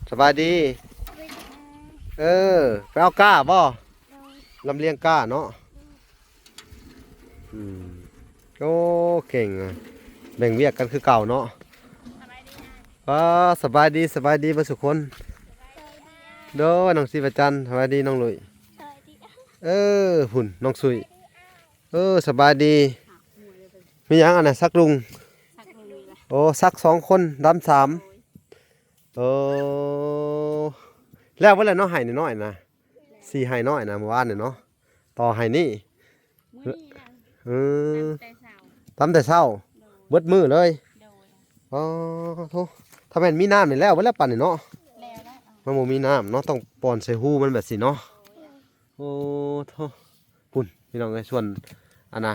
ສະບາຍດີ. ເອີ ໄປເອົາກ້າບໍ່? ລຳລຽງກ້າເນາະ. ອືມ ໂອ້ ເກັ່ງອະ ແບ່ງວຽກກັນຄືເກົ່າເນາະ. ສະບາຍດີ ສະບາຍດີ ສະບາຍດີເບິດສຸຄົນ. ໂດຍ ນ້ອງສີປະຈັນ ສະບາຍດີ ນ້ອງລຸຍ. ເອີ ພຸ້ນ ນ້ອງສຸຍ. ເອີ ສະບາຍດີ. ມີຫຍັງອັນນະ ສັກລຸງ? ສັກລຸງນີ້ລະ. ໂອ້ ສັກສອງຄົນ ດຳສາມ. ໂອ້ ແລ້ວເບິດແລ້ວເນາະ ໄຮ່ນ້ອຍໆນະ. ສີ່ໄຮ່ນ້ອຍນະ ມື້ວານນີ້ເນາະ ຕໍ່ໄຮ່ນີ້. ມື້ນີ້ນະ ເອີ ຕຳແຕ່ເຊົ້າ ຕຳແຕ່ເຊົ້າ. ໂດຍ ເບິດມື້ເລີຍ. ໂດຍ ອໍ ໂທ້ ຖ້າແມ່ນມີນ້ຳນີ້ແລ້ວເບິດແລ້ວປານນີ້ເນາະ. ແລ້ວແລ້ວ ມັນບໍ່ມີນ້ຳເນາະ ຕ້ອງປ່ອນໃສ່ຮູມັນແບບຊີ້ເນາະ. ໂດຍ ໂອ້ ໂທ້ ພຸ້ນ ພີ່ນ້ອງເອີຍ ສ່ວນອັນນະ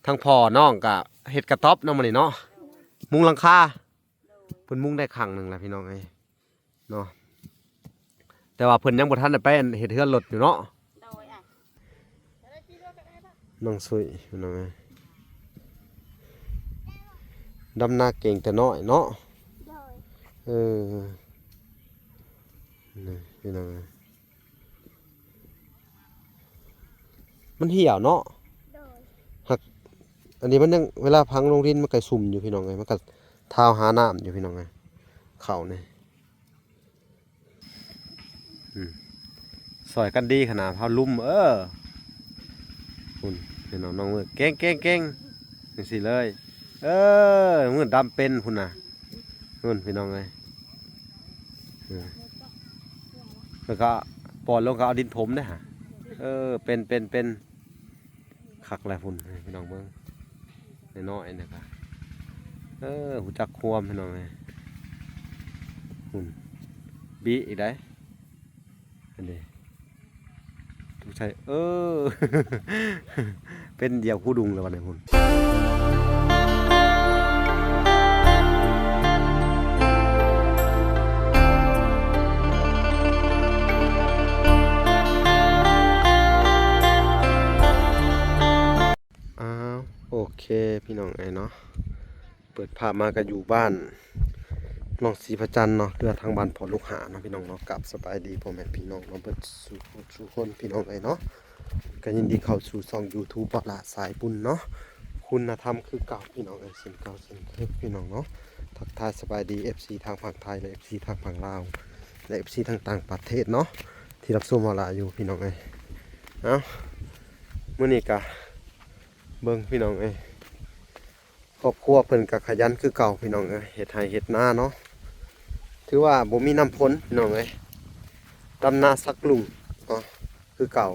ທາງພໍ່ນ້ອງກະເຮັດກະຕ໊ອບເນາະ ມື້ນີ້ເນາະ ມຸງຫຼັງຄາ. ເພິ່ນມຸງໄດ້ຄັ້ງໜຶ່ງແລ້ວ ພີ່ນ້ອງເອີຍເນາະ ແຕ່ວ່າເພິ່ນຍັງບໍ່ທັນໄດ້ໄປເຮັດເຮືອນລົດຢູ່ເນາະ. ໂດຍ ອ້າຍ ນ້ອງສຸຍ ພີ່ນ້ອງເອີຍ ດຳນາເກັ່ງແຕ່ນ້ອຍເນາະ. ໂດຍ ເອີ ນີ້ ພີ່ນ້ອງເອີຍ ມັນຫ່ຽວເນາະ. ໂດຍ ຫາກອັນນີ້ມັນຍັງ ເວລາຝັງລົງດິນມັນກະຊຸ່ມຢູ່ ພີ່ນ້ອງເອີຍ ມັນກະທາວຫານ້ຳຢູ່ ພີ່ນ້ອງເອີຍ ເຂົ້ານີ້. ອືມ ຊ່ອຍກັນດີຂະໜາດເຮົາລຸມ ເອີ ພຸ້ນ ພີ່ນ້ອງ ນ້ອງມື ເກັ່ງໆໆ ຈັ່ງຊີ້ເລີຍ. ເອີ ມືດຳເປັນພຸ້ນນະ ພຸ້ນ ພີ່ນ້ອງເອີຍ ເອີ ແລ້ວກະປ່ອນລົງກະເອົາດິນຖົມເດ້ຫະ. ເອີ ເປັນ ເປັນ ເປັນ ຄັກແຫຼະພຸ້ນ ພີ່ນ້ອງເບິ່ງ ນ້ອຍໆນະກະ ເອີ ຮູ້ຈັກຄວາມ ພີ່ນ້ອງເອີຍ ພຸ້ນ ບິອີກໄດ໋ ອັນນີ້ ທຸກໃສ່ ເອີ ເປັນດຽວຄູດຸງແລ້ວບັດນີ້ພຸ້ນ. ອ້າວ ໂອເຄ ພີ່ນ້ອງເອີຍເນາະ ເປີດພາບມາກະຢູ່ບ້ານນ້ອງສີພະຈັນເນາະ ເຮືອທາງບ້ານພໍ່ລູກຫ້າເນາະ ພີ່ນ້ອງເນາະ. ກາບສະບາຍດີພໍ່ແມ່ພີ່ນ້ອງເນາະ ເບິດສູ່ຜູ້ສູ່ຄົນ ພີ່ນ້ອງເອີຍເນາະ. ກະຍິນດີເຂົ້າສູ່ຊ່ອງຢູທູບ ບ່າວຫຼ້າສາຍບຸນເນາະ ຄຸນນະທຳຄືເກົ່າ ພີ່ນ້ອງເອີຍ ເຊັ່ນເກົ່າເຊັ່ນເດີ ພີ່ນ້ອງເນາະ. ທັກທາຍສະບາຍດີ ເອັຟຊີ ທາງຝັ່ງໄທ ແລະ ເອັຟຊີ ທາງຝັ່ງລາວ ແລະ ເອັຟຊີ ທາງຕ່າງປະເທດເນາະ ທີ່ຮັບຊົມເຮົາຫຼາຍຢູ່ ພີ່ນ້ອງເອີຍ. ເອົ້າ ມື້ນີ້ກະເບິ່ງ ພີ່ນ້ອງເອີຍ ຄອບຄົວເພິ່ນກະຂະຫຍັນຄືເກົ່າ ພີ່ນ້ອງເອີຍ ເຮັດໄຮ່ເຮັດນາເນາະ. ຖືວ່າບໍ່ມີນ້ຳຝົນ ພີ່ນ້ອງເອີຍ ດຳນາສັກລຸງເນາະ ຄືເກົ່າ.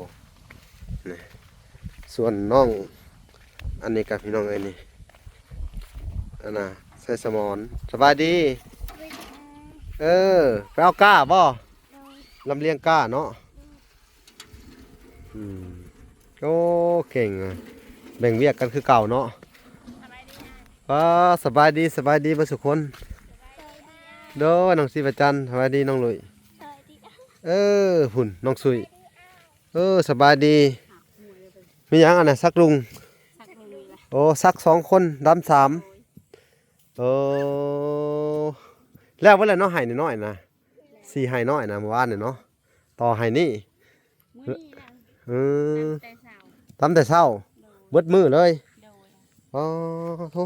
ນີ້ ສ່ວນນ້ອງອັນນີ້ກະ ພີ່ນ້ອງເອີຍ ນີ້ ອັນນະ ໄຊສະໝອນ ສະບາຍດີ. ເອີ ໄປເອົາກ້າບໍ່? ລຳລຽງກ້າເນາະ. ອືມ ໂອ້ ເກັ່ງອະ ແບ່ງວຽກກັນຄືເກົ່າເນາະ. ສະບາຍດີ ສະບາຍດີ ສະບາຍດີເບິດສຸຄົນ. ໂດຍ ນ້ອງສີປະຈັນ ສະບາຍດີ ນ້ອງລຸຍ. ເອີ ພຸ້ນ ນ້ອງສຸຍ. ເອີ ສະບາຍດີ. ມີຫຍັງອັນນະ ສັກລຸງ? ສັກລຸງນີ້ລະ. ໂອ້ ສັກສອງຄົນ ດຳສາມ. ໂອ້ ແລ້ວເບິດແລ້ວເນາະ ໄຮ່ນ້ອຍໆນະ ສີ່ໄຮ່ນ້ອຍນະ ມື້ວານນີ້ເນາະ ຕໍ່ໄຮ່ນີ້. ມື້ນີ້ນະ ເອີ ຕຳແຕ່ເຊົ້າ ຕຳແຕ່ເຊົ້າ. ໂດຍ ເບິດມື້ເລີຍ. ໂດຍ ອໍ ໂທ້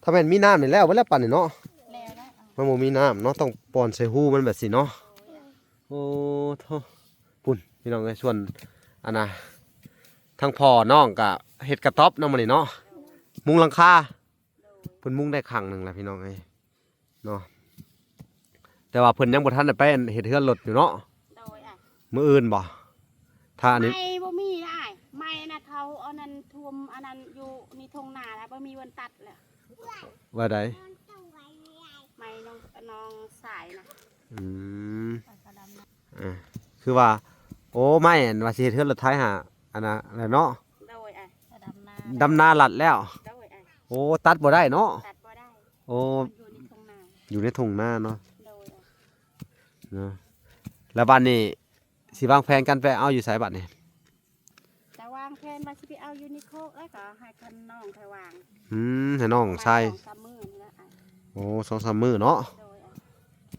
ຖ້າແມ່ນມີນ້ຳນີ້ແລ້ວເບິດແລ້ວປານນີ້ເນາະ. ແລ້ວແລ້ວ ມັນບໍ່ມີນ້ຳເນາະ ຕ້ອງປ່ອນໃສ່ຮູມັນແບບຊີ້ເນາະ. ໂດຍ ໂອ້ ໂທ້ ພຸ້ນ ພີ່ນ້ອງເອີຍ ສ່ວນອັນນະ ທາງພໍ່ນ້ອງກະເຮັດກະຕ໊ອບເນາະ ມື້ນີ້ເນາະ ມຸງຫຼັງຄາ. ເພິ່ນມຸງໄດ້ຄັ້ງໜຶ່ງແລ້ວ ພີ່ນ້ອງເອີຍເນາະ ແຕ່ວ່າເພິ່ນຍັງບໍ່ທັນໄດ້ໄປເຮັດເຮືອນລົດຢູ່ເນາະ. ໂດຍ ມື້ອື່ນບໍ່? ຖ້າອັນນີ້ ໄມ້ບໍ່ມີນະອ້າຍ ໄມ້ນະ ເຂົາເອົານັ້ນຖ້ວມອັນນັ້ນຢູ່ໃນທົ່ງນາແລ້ວ ບໍ່ມີເງິນຕັດແລ້ວ. ວ່າໃດ? ໄມ້ນ້ອງ ນ້ອງຊາຍນະ. ອືມ ອ່າ ຄືວ່າ ໂອ້ ໄມ້ອັນວ່າຊິເຮັດເຮືອນລົດໄຖຫາ ອັນນະແຫຼະເນາະ. ໂດຍ ອ່າ ດຳນາ ດຳນາລັດແລ້ວ. ໂດຍ ອ່າ ໂອ້ ຕັດບໍ່ໄດ້ເນາະ. ຕັດບໍ່ໄດ້. ໂອ້ ຢູ່ໃນທົ່ງນາ ຢູ່ໃນທົ່ງນາເນາະ. ໂດຍ ອ່າ ເນາະ ແລ້ວບາດນີ້ຊິວາງແຜນກັນໄປເອົາຢູ່ໃສບາດນີ້? ຈະວາງແຜນວ່າຊິໄປເອົາຢູ່ໃນໂຄກ ແລ້ວກໍໃຫ້ຄັນນ້ອງໄປວາງ. ອືມ ໃຫ້ນ້ອງຊາຍ ສອງສາມມື້ນີ້ແຫຼະ. ໂອ້ ສອງສາມມື້ເນາະ. ໂດຍ ອ່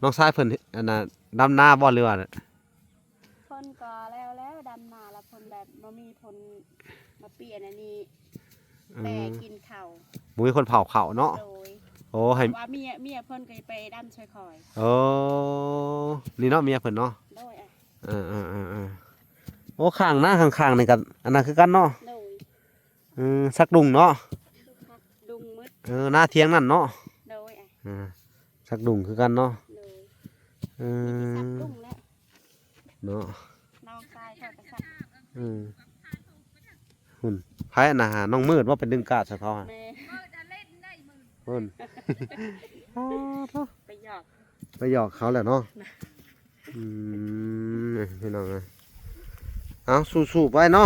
າ ນ້ອງຊາຍເພິ່ນ ອັນນ່າ ດຳນາບໍ່ ຫຼືວ່າ? ເພິ່ນກໍແລ້ວແລ້ວ ດຳນາແລ້ວ ເພິ່ນແບບບໍ່ມີຄົນມາປ່ຽນອັນນີ້ ອືມ ແປກິນເຂົ້າ ບໍ່ມີຄົນເຜົາເຂົ້າເນາະ. ໂດຍ ໂອ້ ໃຫ້ ວ່າເມຍ ເມຍເພິ່ນກໍໄປດຳຊ່ວຍຂ້ອຍ. ໂອ້ ນີ້ເນາະ ເມຍເພິ່ນເນາະ. ໂດຍ ເອີ ເອີ ເອີ ເອີ ໂອ້ ຂ້າງນາຂ້າງໆນີ້ກໍອັນນັ້ນຄືກັນເນາະ. ໂດຍ ເອີ ສັກດຸງເນາະ ສັກດຸງໝົດ. ເອີ ນາທຽງນັ້ນເນາະ. ໂດຍ ເອີ ສັກດຸງຄືກັນເນາະ. ໂດຍ ເອີ ມີແຕ່ສັກດຸງແຫຼະ ເນາະ ນ້ອງຊາຍເຂົາກໍສັກ. ເອີ ຫຸ້ນ ໃຜນະ ນ້ອງມືດວ່າໄປດຶງກາດໃສ່ເຂົາຫັ້ນ. ແມ່ນ ຫຸ້ນ ໄປຫຍອກ ໄປຫຍອກເຂົາແຫຼະເນາະ. ອືມ ນີ້ພີ່ນ້ອງເອີຍ ເອົາ ສູ້ໆໄປເນາະ.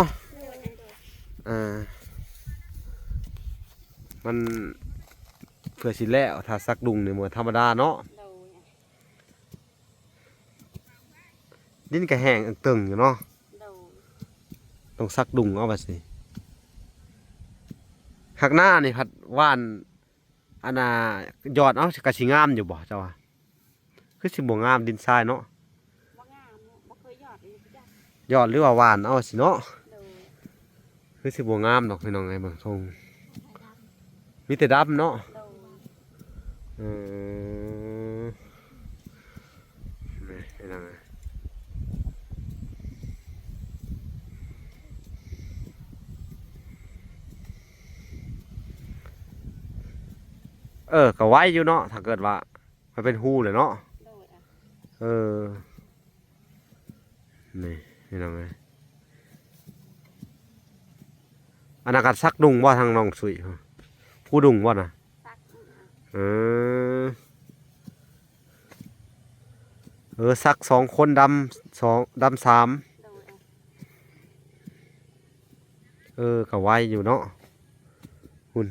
ອ່າ ມັນເພື່ອຊິແລ້ວ ຖ້າສັກດຸງນີ້ບໍ່ທຳມະດາເນາະ. ໂດຍ ດິນກໍແຫ້ງເຕີງຢູ່ເນາະ. ໂດຍ ຕ້ອງສັກດຸງເອົາວ່າຊີ້. ຫາກນານີ້ພັດຫວ່ານ ອັນນ່າ ຢອດເອົາກໍຊິງາມຢູ່ບໍ່ ເຈົ້າວ່າ? ຄືຊິບໍ່ງາມ ດິນຊາຍເນາະ. ບໍ່ງາມເນາະ ບໍ່ເຄີຍຢອດເລີຍ ຢອດ ຢອດ ຫຼືວ່າຫວ່ານເອົາຊີ້ເນາະ. ໂດຍ ຄືຊິບໍ່ງາມດອກພີ່ນ້ອງເອີຍ ເບິ່ງຊົງ ມີແຕ່ດຳເນາະ. ໂດຍ ເອີ ນີ້ພີ່ນ້ອງເອີຍ ເອີ ກໍໄວຢູ່ເນາະ ຖ້າເກີດວ່າ ມັນເປັນຮູແຫຼະເນາະ. ໂດຍ ເອີ ນີ້ພີ່ນ້ອງເອີຍ ອັນນັ້ນກໍສັກດຸງບໍ່ ທາງນ້ອງສຸຍ ຜູ້ດຸງບໍ່ນະ? ສັກ ເອີ ເອີ ສັກສອງຄົນ ດຳສອງ ດຳສາມ. ໂດຍ ເອີ ກໍໄວຢູ່ເນາະ ຫຸ້ນ.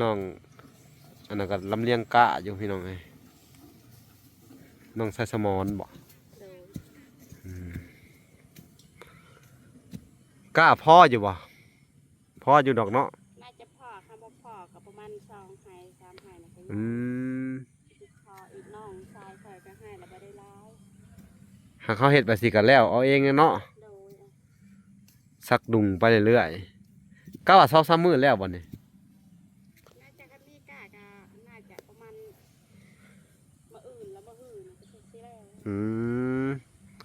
ນ້ອງ ອັນນັ້ນກໍລຳລຽງກ້າຢູ່ພີ່ນ້ອງເອີຍ ນ້ອງຊາຍສະໝອນບໍ? ໂດຍ ອືມ ກ້າພໍຢູ່ບໍ? ພໍຢູ່ດອກເນາະ ໜ້າຈະພໍ ຄັນບໍ່ພໍກໍປະມານສອງໄຮ່ສາມໄຮ່ນະ. ອືມ ພໍອີກ ນ້ອງຊາຍຂ້ອຍກໍໃຫ້ລະບໍ່ໄດ້ຫຼາຍ ຫາກເຮົາເຮັດແບບຊີ້ກໍແລ້ວເອົາເອງເນາະ. ໂດຍ ສັກດຸງໄປເລື້ອຍໆ ກະວ່າສອງສາມມື້ແລ້ວບໍ່ນີ້? ໜ້າຈະ ຄັນມີກ້າກະໜ້າຈະປະມານມື້ອື່ນລະມື້ຮືນກໍຊິແລ້ວ. ອືມ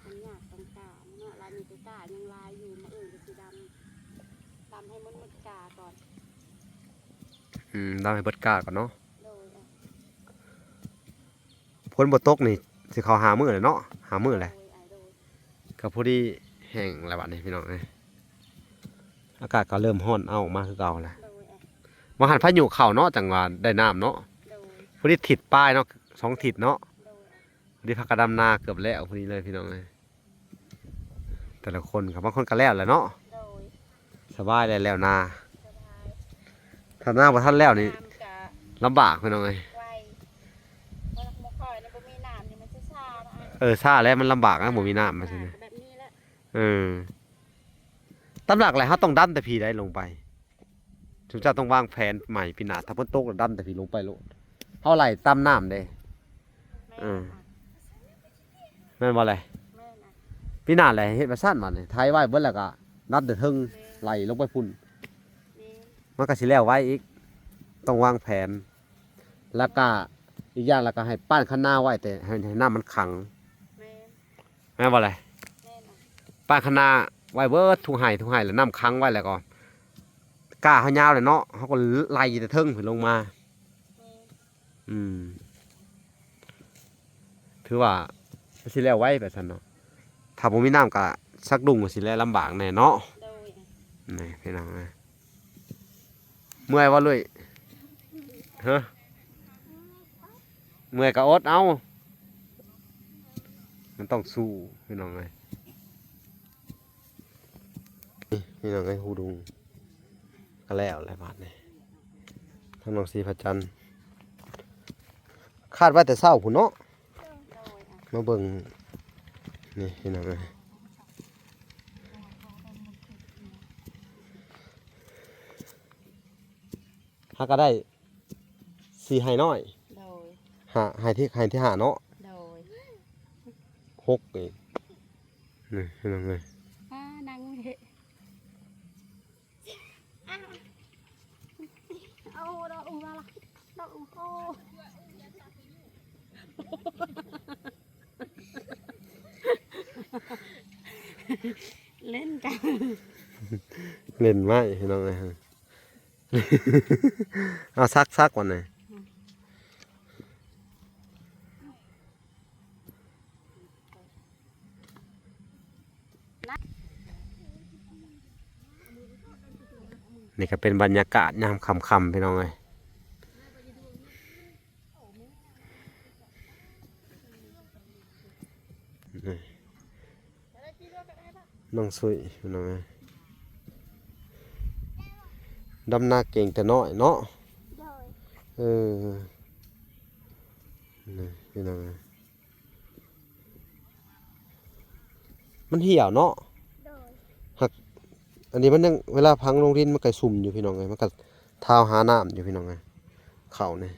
ມັນຍາກຕ້ອງກ້າເນາະ ລາວມີແຕ່ກ້າຍັງຫຼາຍຢູ່ ມື້ອື່ນກໍຊິດຳ ດຳໃຫ້ມັນໝົດກ້າກ່ອນ. ອືມ ດຳໃຫ້ເບິດກ້າກ່ອນເນາະ. ໂດຍ ຝົນບໍ່ຕົກນີ້ ຊິເຂົ້າຫ້າມື້ແລ້ວເນາະ ຫ້າມື້ແລ້ວ. ໂດຍ ໂດຍ ກໍພໍດີແຫ້ງແລ້ວບັດນີ້ພີ່ນ້ອງເອີຍ ອາກາດກໍເລີ່ມຮ້ອນເອົາອອກມາຄືເກົ່າແລ້ວ. ໂດຍ ວ່າຫັ້ນພາຍຸເຂົ້າເນາະ ຈັ່ງວ່າໄດ້ນ້ຳເນາະ. ໂດຍ ພໍດີທິດປາຍເນາະ ສອງທິດເນາະ. ໂດຍ ພໍດີພາກັນດຳນາເກືອບແລ້ວ ພໍດີເລີຍພີ່ນ້ອງເອີຍ. ແຕ່ລະຄົນກໍ ບາງຄົນກໍແລ້ວແຫຼະເນາະ. ໂດຍ ສະບາຍແລ້ວ ແລ້ວນາ ສະບາຍ. ຖ້ານາບໍ່ທັນແລ້ວນີ້ ນ້ຳກະ ລຳບາກພີ່ນ້ອງເອີຍ ໄວ. ເພາະໝູ່ຂ້ອຍນີ້ບໍ່ມີນ້ຳນີ້ມັນຊິຊ້ານະ. ເອີ ຊ້າແລ້ວ ມັນລຳບາກນະ ບໍ່ມີນ້ຳ ມັນຊິ ແບບນີ້ແຫຼະ. ເອີ ຕາມຫຼັກແລ້ວເຮົາຕ້ອງດຳແຕ່ພີໃດລົງໄປ ຊຸມເຈົ້າຕ້ອງວາງແຜນໃໝ່ປີໜ້າ ຖ້າຝົນຕົກແລ້ວດຳແຕ່ພີລົງໄປໂລດ ເຮົາໄຫຼຕາມນ້ຳເດ້. ແມ່ນ ເອີ ແມ່ນບໍ່ແຫຼະ? ແມ່ນ ປີໜ້າແຫຼະເຮັດວ່າຊັ້ນບັດນີ້ ໄຖໄວ້ເບິດແລ້ວກໍດັນແຕ່ເທິງ ແມ່ນ ໄຫຼລົງໄປພຸ້ນ ແມ່ນ ມັນກໍຊິແລ້ວໄວອີກ ຕ້ອງວາງແຜນ ແລ້ວກໍອີກຢ່າງແລ້ວກໍໃຫ້ປ້ານຄັນນາໄວ້ ແຕ່ໃຫ້ ໃຫ້ນ້ຳມັນຂັງ ແມ່ນ ແມ່ນບໍ່ແຫຼະ? ແມ່ນ ປ້ານຄັນນາໄວ້ເບິດທຸກໄຮ່ທຸກໄຮ່ ແລ້ວນ້ຳຂັງໄວ້ ແລ້ວກໍກ້າເຮົາຍາວແຫຼະເນາະ ເຮົາກໍໄລ່ແຕ່ເທິງຂຶ້ນລົງມາ ແມ່ນ ອືມ ຖືວ່າມັນຊິແລ້ວໄວໄປຊັ້ນເນາະ ຖ້າບໍ່ມີນ້ຳກໍສັກດຸງກໍຊິແລ້ວລຳບາກແດ່ເນາະ. ໂດຍ ນີ້ພີ່ນ້ອງເອີຍ ເມື່ອຍບໍ່ລຸ້ຍ? ຮະ ເມື່ອຍກໍອົດເອົາ ມັນຕ້ອງສູ້ພີ່ນ້ອງເອີຍ. ນີ້ພີ່ນ້ອງເອີຍ ຫູດຸງກໍແລ້ວແຫຼະບາດນີ້ ທາງນ້ອງສີພະຈັນ ຄາດໄວ້ແຕ່ເຊົ້າພຸ້ນເນາະ. ໂດຍ ມາເບິ່ງ ນີ້ພີ່ນ້ອງເອີຍ ຫາກໍໄດ້ ສີ່ໄຮ່ນ້ອຍ ໂດຍ ຫ້າ ໃຫ້ທີ່ ໃຫ້ທີ່ຫ້າເນາະ ໂດຍ ຫົກອີກ ນີ້ພີ່ນ້ອງເອີຍ ປ້ານັ່ງເດະ ໂອ້ ດອກອູມາລະ ດອກອູ ໂອ້ ເລ່ນກັນ ເລ່ນໄມ້ພີ່ນ້ອງເອີຍ ເອົາ ສັກ ສັກ ບັດນີ້ ນີ້ກໍເປັນບັນຍາກາດຍາມຄ່ຳໆ ພີ່ນ້ອງເອີຍ ນີ້ ນ້ອງສຸ້ຍ ພີ່ນ້ອງເອີຍ ດຳນາເກັ່ງແຕ່ນ້ອຍເນາະ ໂດຍ ເອີ ນີ້ ພີ່ນ້ອງເອີຍ ມັນຫ່ຽວເນາະ ໂດຍ ຫາກ ອັນນີ້ມັນຍັງ ເວລາຝັງລົງດິນມັນກໍຊຸ່ມຢູ່ ພີ່ນ້ອງເອີຍ ມັນກໍທາວຫານ້ຳຢູ່ ພີ່ນ້ອງເອີຍ ເຂົ້ານີ້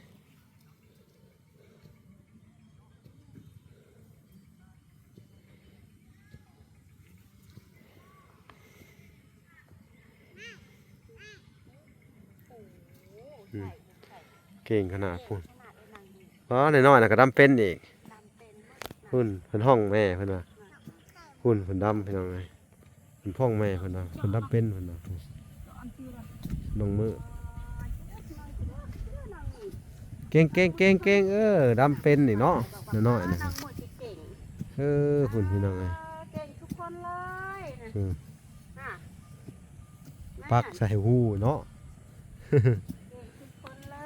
ອືມ ເກັ່ງຂະໜາດພຸ້ນ ອໍ ນ້ອຍໆນະກໍດຳເປັນອີກ ພຸ້ນ ເພິ່ນຮ້ອງແມ່ເພິ່ນວ່າ ພຸ້ນ ເພິ່ນດຳ ພີ່ນ້ອງເອີຍ ເພິ່ນຮ້ອງແມ່ເພິ່ນວ່າ ເພິ່ນດຳເປັນເພິ່ນວ່າ ນ້ອງມື ເກັ່ງໆໆໆ ເອີ ດຳເປັນນີ້ເນາະ ນ້ອຍໆນະ ເອີ ພຸ້ນ ພີ່ນ້ອງເອີຍ ເກັ່ງທຸກຄົນເລີຍ ອືມ ປັກໃສ່ຫູເນາະ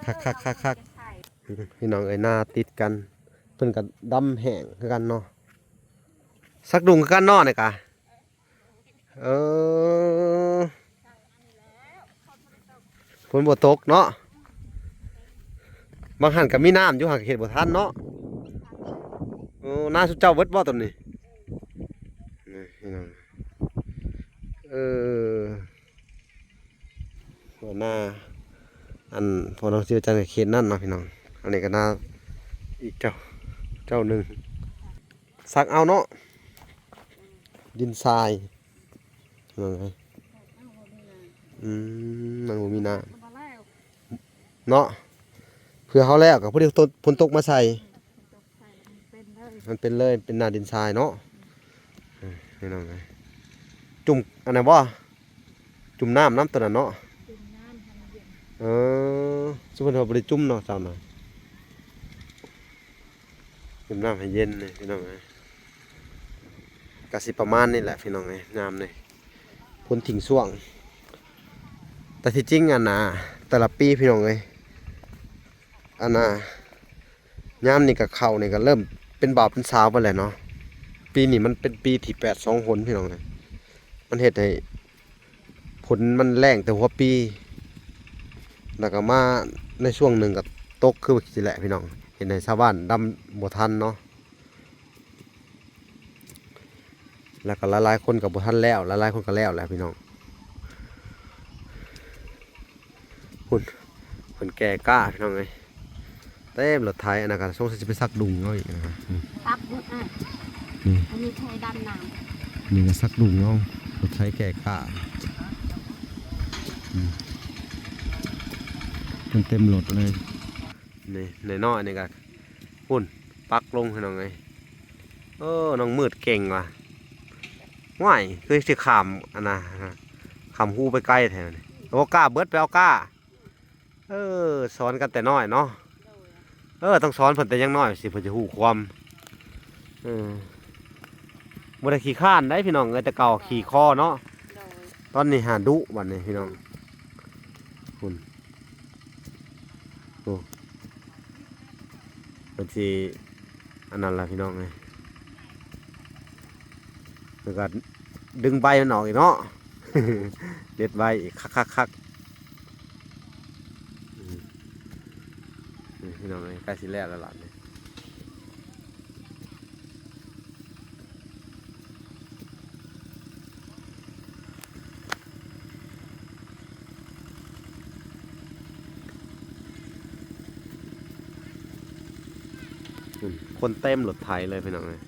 ຄັກໆໆໆ ພີ່ນ້ອງເອີຍ ນາຕິດກັນ ເພິ່ນກໍດຳແຫ້ງຄືກັນເນາະ ສັກດຸ່ງຄືກັນເນາະ ນີ້ກະ ເອີ ຝົນບໍ່ຕົກເນາະ ບາງຫັ້ນກໍມີນ້ຳຢູ່ ຫາກເຮັດບໍ່ທັນເນາະ ເອີ ນາຊຸມເຈົ້າເບິດບໍ່ຕົວນີ້ ນີ້ ພີ່ນ້ອງ ເອີ ຫົວໜ້າ ອັນ ພໍ່ນ້ອງຊິວຈັນກໍເຂດນັ້ນເນາະ ພີ່ນ້ອງ ອັນນີ້ກໍໜ້າອີກເຈົ້າ ເຈົ້າໜຶ່ງ ສັກເອົາເນາະ ດິນຊາຍ ພີ່ນ້ອງເອີຍ ອືມ ມັນບໍ່ມີນ້ຳເນາະ ເພື່ອເຮົາແລ້ວກໍພໍດີຝົນຕົກ ຝົນຕົກມາໃສ່ ມັນເປັນເລີຍ ເປັນໜ້າດິນຊາຍເນາະ ເອີ ພີ່ນ້ອງເອີຍ ຈຸ່ມອັນນັ້ນບໍ່ ຈຸ່ມນ້ຳນຳຕົວນັ້ນເນາະ ຈຸ່ມນ້ຳໃຫ້ມັນເຢັນ ເອີ ຊຸມເພິ່ນວ່າບໍ່ໄດ້ຈຸ່ມເນາະ ຊາວນາ ຈຸ່ມນ້ຳໃຫ້ເຢັນນີ້ ພີ່ນ້ອງເອີຍ ກໍຊິປະມານນີ້ແຫຼະ ພີ່ນ້ອງເອີຍ ຍາມນີ້ ຝົນຖິ້ມຊ່ວງ ແຕ່ທີ່ຈິງ ອັນນ່າ ແຕ່ລະປີ ພີ່ນ້ອງເອີຍ ອັນນ່າ ຍາມນີ້ກໍເຂົ້ານີ້ກໍເລີ່ມເປັນບ່າວເປັນສາວໄປແລ້ວເນາະ ປີນີ້ມັນເປັນປີທີ່ແປດສອງຫົນ ພີ່ນ້ອງເອີຍ ມັນເຮັດໃຫ້ ຝົນມັນແລ້ງແຕ່ຫົວປີ ແລ້ວກໍມາໃນຊ່ວງໜຶ່ງກໍຕົກຄືຊິແຫຼະ ພີ່ນ້ອງ ເຮັດໃຫ້ຊາວບ້ານດຳບໍ່ທັນເນາະ ແລ້ວກໍຫຼາຍໆຄົນກໍບໍ່ທັນແລ້ວ ຫຼາຍໆຄົນກໍແລ້ວແຫຼະ ພີ່ນ້ອງ ພຸ້ນ ເພິ່ນແກ່ກ້າ ພີ່ນ້ອງເອີຍ ເຕັມລົດໄຖ ອັນນັ້ນກໍສົງໄສຊິໄປສັກດຸ່ງເອົາອີກນະ ອືມ ປັບເບິດ ອືມ ອັນນີ້ໄຖດຳນາ ນີ້ກໍສັກດຸ່ງເອົາ ລົດໄຖແກ່ກ້າ ອືມ ເຕັມໆລົດເລີຍ ນີ້ນ້ອຍໆນີ້ກໍ ພຸ້ນ ປັກລົງ ພີ່ນ້ອງເອີຍ ເອີ ນ້ອງມືດເກັ່ງວ່າ ຫວ້າຍ ຄືຊິຂ້າມ ອັນນ່າ ຂ້າມຫູໄປໄກແທ້ນີ້ ເອົາກ້າເບິດ ໄປເອົາກ້າ ເອີ ສອນກັນແຕ່ນ້ອຍເນາະ ໂດຍ ເອີ ຕ້ອງສອນເພິ່ນແຕ່ຍັງນ້ອຍ ຊິເພິ່ນຈະຮູ້ຄວາມ ເອີ ບໍ່ໄດ້ຂີ້ຄ້ານໃດ໋ ພີ່ນ້ອງເອີຍ ແຕ່ເກົ່າຂີ້ຄໍເນາະ ໂດຍ ຕອນນີ້ຫາດຸບັດນີ້ ພີ່ນ້ອງ ພຸ້ນ ໂອ້ ເພິ່ນຊິ ອັນນັ້ນລະ ພີ່ນ້ອງເອີຍ ແລ້ວກໍດຶງໃບມັນອອກອີກເນາະ ເດັດໃບອີກ ຄັກໆໆ ອືມ ນີ້ ພີ່ນ້ອງເອີຍ ໃກ້ຊິແລ້ວແລ້ວລະນີ້. ຄົນເຕັມລົດໄຖເລີຍພີ່ນ້ອງເອີຍ.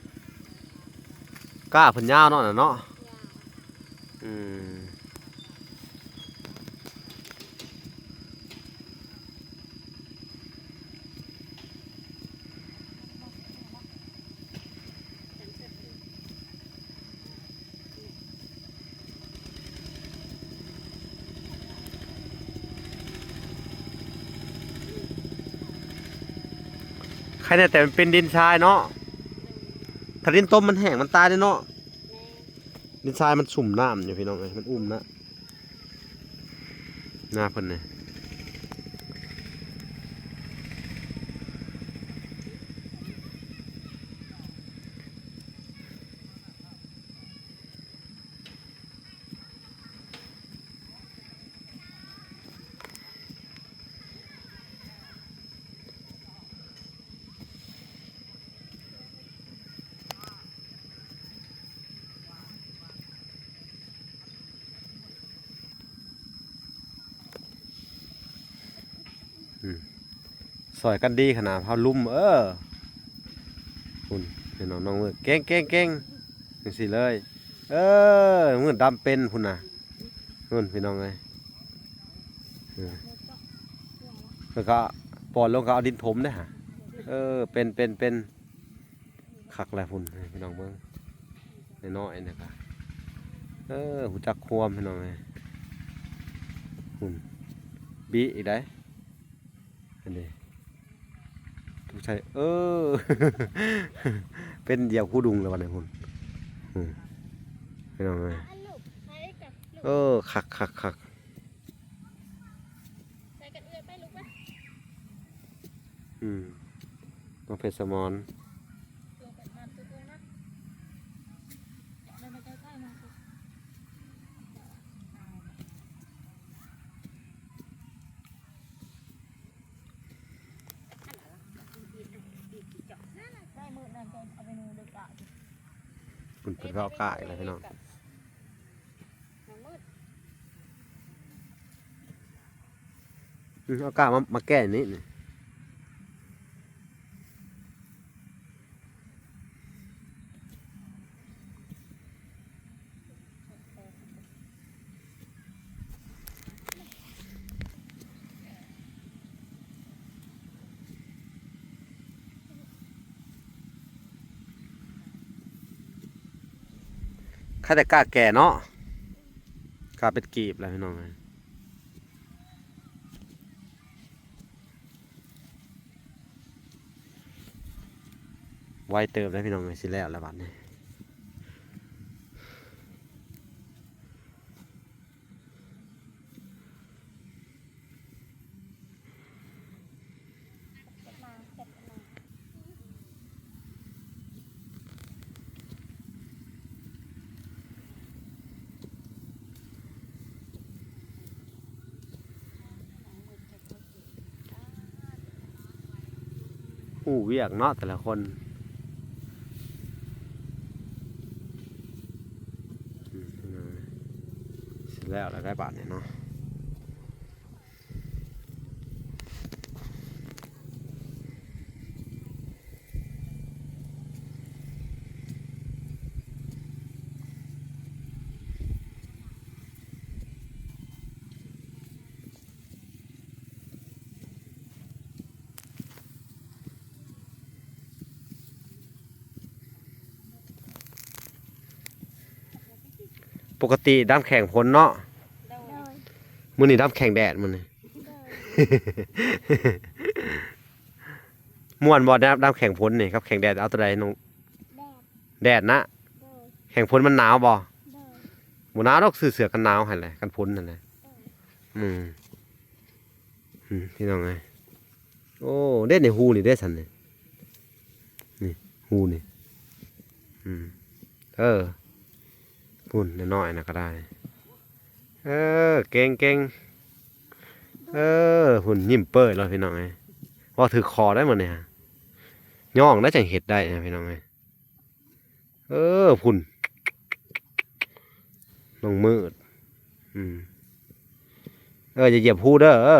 ກ້າເພິ່ນຍາວເນາະ ນັ້ນເນາະ. ອືມ. ໄຄແນ່ແຕ່ມັນເປັນດິນຊາຍເນາະ. ຖ້າດິນຕົມມັນແຫ້ງ ມັນຕາຍເດ້ເນາະ. ດິນຊາຍມັນຊຸ່ມນ້ຳຢູ່ພີ່ນ້ອງເອີຍ ມັນອຸ້ມນະ ນາເພິ່ນນີ້. ອືມ ຊ່ອຍກັນດີຂະໜາດເຮົາລຸມ ເອີ ພຸ້ນ ເຫັນບໍ່ ນ້ອງເມີດ ເກັ່ງໆໆ ຈັ່ງຊີ້ເລີຍ. ເອີ ມືດດຳເປັນພຸ້ນນະ ພຸ້ນ ພີ່ນ້ອງເອີຍ. ເອີ ແລ້ວກໍປ້ອນລົງກໍເອົາດິນຖົມເດ້ຫະ. ເອີ ເປັນ ເປັນ ເປັນ. ຄັກແຫຼະພຸ້ນ ໃຫ້ພີ່ນ້ອງເບິ່ງ ນ້ອຍໆ ນະກະ ເອີ ຮູ້ຈັກຄວາມພີ່ນ້ອງເອີຍ. ພຸ້ນ ບິອີກໄດ໋ ອັນນີ້ ທຸກໃສ່ ເອີ ເປັນດຽວຄູດຸງແລ້ວບັດນີ້ພຸ້ນ. ອືມ ພີ່ນ້ອງເອີຍ ເອີ ຄັກໆໆ. ໃສ່ກັນເອື້ອຍໄປລູກໄປ. ອືມ ນ້ອງເພັດສະໝອນ ເພິ່ນ ເພິ່ນເວົ້າກ້າອີກແລ້ວພີ່ນ້ອງ. ອືມ ເອົາກ້າມາ ມາແກ້ນີ້ ນີ້. ໃຄແຕ່ກ້າແກ່ເນາະ ກ້າເປັນກີບແລ້ວພີ່ນ້ອງເອີຍ. ໄວເຕີບເດ້ພີ່ນ້ອງເອີຍ ຊິແລ້ວແລ້ວບັດນີ້. ຮູ້ວຽກເນາະແຕ່ລະຄົນ. ອືມ ຊິແລ້ວແລ້ວໄດ໋ບາດນີ້ເນາະ. ປົກກະຕິດຳແຂ່ງຝົນເນາະ. ໂດຍ. ມື້ນີ້ດຳແຂ່ງແດດມື້ນີ້. ໂດຍ. ມ່ວນບໍ່ ດຳ ດຳແຂ່ງຝົນນີ້ກັບແຂ່ງແດດ ເອົາໂຕໃດນ້ອງ? ແດດ. ແດດນະ? ໂດຍ. ແຂ່ງຝົນມັນໜາວບໍ່? ໂດຍ. ບໍ່ໜາວດອກ ຊື້ເສື້ອກັນໜາວຫັ້ນແຫຼະ ກັນຝົນຫັ້ນແຫຼະ. ໂດຍ. ອືມ. ອືມ ພີ່ນ້ອງເອີຍ ໂອ້ ເດ້ ໃນຮູນີ້ເດ້ຊັ້ນນີ້ ນີ້ຮູນີ້ ອືມ ເອີ ພຸ້ນ ນ້ອຍໆ ນະກໍໄດ້ ເອີ ເກັ່ງໆ ເອີ ພຸ້ນ ຍິ້ມເປີຍເລີຍ ພີ່ນ້ອງເອີຍ ເວົ້າຖືກຄໍໄດ້ມື້ນີ້ ຍ້ອງໄດ້ຈັ່ງເຮັດໄດ້ນະ ພີ່ນ້ອງເອີຍ. ເອີ ພຸ້ນ ນ້ອງມືດ ອືມ ເອີ ຢ່າຢຽບຮູເດີ ເອີ.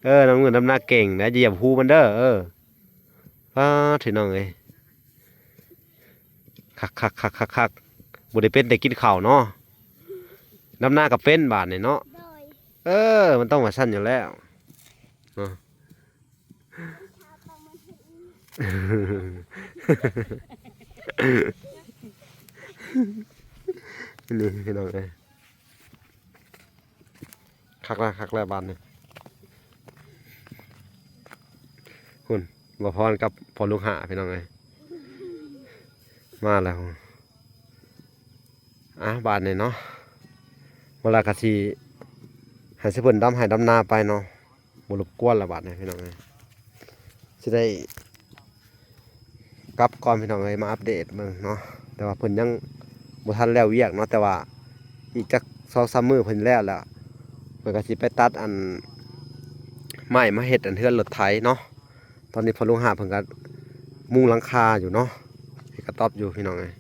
ເອີ ນ້ອງເງິນດຳນາເກັ່ງນະ ຢ່າຢຽບຫູມັນເດີ. ເອີ ປາດ ພີ່ນ້ອງເອີຍ ຄັກໆໆໆໆ ບໍ່ໄດ້ເປັນແຕ່ກິນເຂົ້າເນາະ ດຳນາກໍເປັນບາດນີ້ເນາະ. ໂດຍ ເອີ ມັນຕ້ອງວ່າຊັ້ນຢູ່ແລ້ວເນາະ. ນີ້ພີ່ນ້ອງເອີຍ ຄັກແລ້ວ ຄັກແລ້ວບາດນີ້. ພຸ້ນ ບໍ່ພອນກັບພໍ່ລູກຫ້າ ພີ່ນ້ອງເອີຍ ມາແລ້ວ. ອ່າ ບາດນີ້ເນາະ ເວລາກໍຊິໃຫ້ເພິ່ນດຳໄຮ່ດຳນາໄປເນາະ ບໍ່ລົບກວນລະບາດນີ້ພີ່ນ້ອງເອີຍ. ຊິໄດ້ກັບກ່ອນພີ່ນ້ອງເອີຍ ມາອັບເດດເບິ່ງເນາະ. ແຕ່ວ່າເພິ່ນຍັງບໍ່ທັນແລ້ວວຽກເນາະ ແຕ່ວ່າອີກຈັກສອງສາມມື້ເພິ່ນແລ້ວແລ້ວ ເພິ່ນກໍຊິໄປຕັດອັນໄມ້ມາເຮັດອັນເຮືອນລົດໄຖເນາະ. ຕອນນີ້ພໍ່ລຸງຫາເພິ່ນກໍມຸງຫຼັງຄາຢູ່ເນາະ ເຮັດກະຕ໊ອບຢູ່ພີ່ນ້ອງເອີຍ.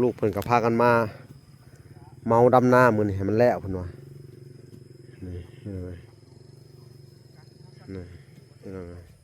ລູກໆເພິ່ນກໍພາກັນມາເມົາດຳນາມື້ນີ້ໃຫ້ມັນແລ້ວເພິ່ນວ່າ ນີ້ ນີ້ ພີ່ນ້ອງເອີຍ.